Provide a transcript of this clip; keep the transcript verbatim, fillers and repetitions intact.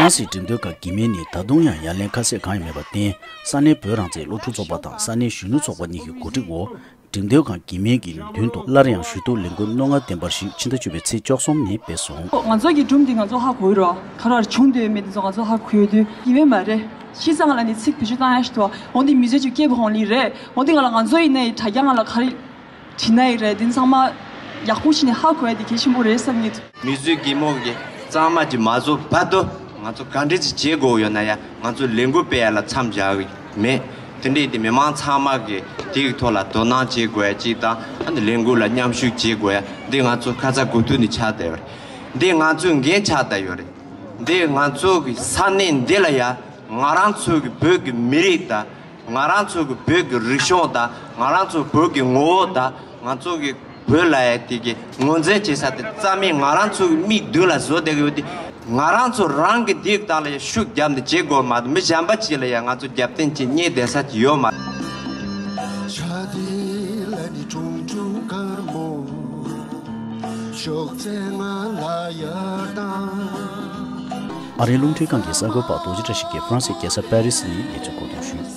ཨ་སི་འགྲེམས་སྟོན་ཁང་གི་མིང་ནི་ད་དུང་ཡང་ཡ་ལན་ཁ་གསལ་གང་ཡང་མེད་པར་བརྟེན། ས་གནས་བོད་རང་བཙན་སློབ་ཕྲུག་ཚོགས་པ་དང་ས་གནས་གཞོན་ནུ་ཚོགས་པ་གཉིས་ཀྱི་གོ་སྒྲིག་འོག་འགྲེམས་སྟོན་ཁང་གི་མིང་གི་མདུན་དུ་སླར་ཡང་ཞུ་གཏུག་ལས་འགུལ་རྣོ་ངར་ལྡན་པ་ཞིག་ཕྱི་ཟླ་བཅུ་པའི་ཚེས་བཅུ་གསུམ་ཉིན་སྤེལ་སོང་། ང་ཚོ་གི་སྒྲུང་འདི་ང་ཚོ་ཧ་གོ་ཡོད་རོ། ག་རེ་བྱུང་འདོད་མེད་འདི་ཚོ་ང་ཚོ་ཧ་གོ་ཡོད་དུས་ཡིན་པས་མ་རེད། ཤི་ཙང་ལ་ནི་ཚིག་བེད་སྤྱོད་བཏང་ཡ་ཞིག་འདུག་འོ་འདི་མི་ཚེ་ཅིག་སྐྱེལ་དགོས་ལི་རེད། འོ་འདི་ང་ལ་ང་ཚོ་ཡིན་ནའི་དྲ་རྒྱ་ང་ལ་ག་རེ་བྲིས་ན་ཡི་རེད། འདི་ཚང་མ་ཡག་པོ་ཞིག་ནས་ཧ་གོ་ཡ་དེ་གལ་ཆེན་པོ་རེད་བསམ་གྱི་འདུག་མི་བཟོས་གད་མོ་གི་གཙང་མ་གྱི་མ་བཟོ་བར་དུ་ང་ཚོ་ག་འདྲ་ཅིག་བྱེད་དགོས་ཡོད་ན་ཡ། ང་ཚོ་ལས་འགུལ་སྤེལ་ཡ་ལ་མཚམས་བཞག་གི་མེད། དེ་འདྲའི་དེ་མི་མང་ཚང་མ་གི་དེ་གི་ཐོག་ལ་དོ་སྣང་བྱེད་དགོས་ཡ་གཅིག་དང་། ཨ་ནི་ལས་འགུལ་ལ་མཉམ་ཞུགས་བྱེད་དགོས་ཡ་འདི་ང་ཚོ་ཁ་ཚ་དགོས་གཏུགས་ནས་ཆགས་བསྡད་ཡོད་རེད། འདི་ང་ཚོའི་འགན་ཆགས་བསྡད་ཡོད་རེད། འདི་ང་ཚོ་གི་ས་གནས་འདི་ལ་ཡ་ང་རང་ཚོ་གི་བོད་ཀྱི་མི་རིགས་དང་། ང་རང་ཚོ་གི་བོད་ཀྱི་རིག་གཞུང་དང་། ང་རང་ཚོ་བོད་ཀྱི་ངོ་བོ་དང་། ང་ཚོ་གི་བོད་ལ་ཡ་དེ་གི་ངོས་འཛིན་བྱེད་ས་དེ་རྩ་མེད་ང་རང་ཚོ་གི་མིག་མདུན་ལ་བཟོ་བསྡད་ཀྱི་ཡོད་དེ། ང་རང་ཚོ་རང་གི་དེ་གི་སྟེང་ལ་ཡ་ཤུགས་བརྒྱབ་ནས་བྱེད་དགོས་མ་གཏོགས། མི་གཞན་པ་ཅིག་ལ་ཡ་ང་ཚོ་རྒྱབ་རྟེན་བྱེད་རྙེད་བསྡད་ས་ཅིག་ཡོད་མ། ཨ་རིའི་རླུང་འཕྲིན་ཁང་གི་གསར་འགོད་པ་རྡོ་རྗེ་བཀྲ་ཤིས་ཀྱིས་ཧྥ་རན་སིའི་རྒྱལ་ས་པེ་རི་སི་ནས་གནས་ཚུལ་མཁོ་སྒྲོན་ཞུས།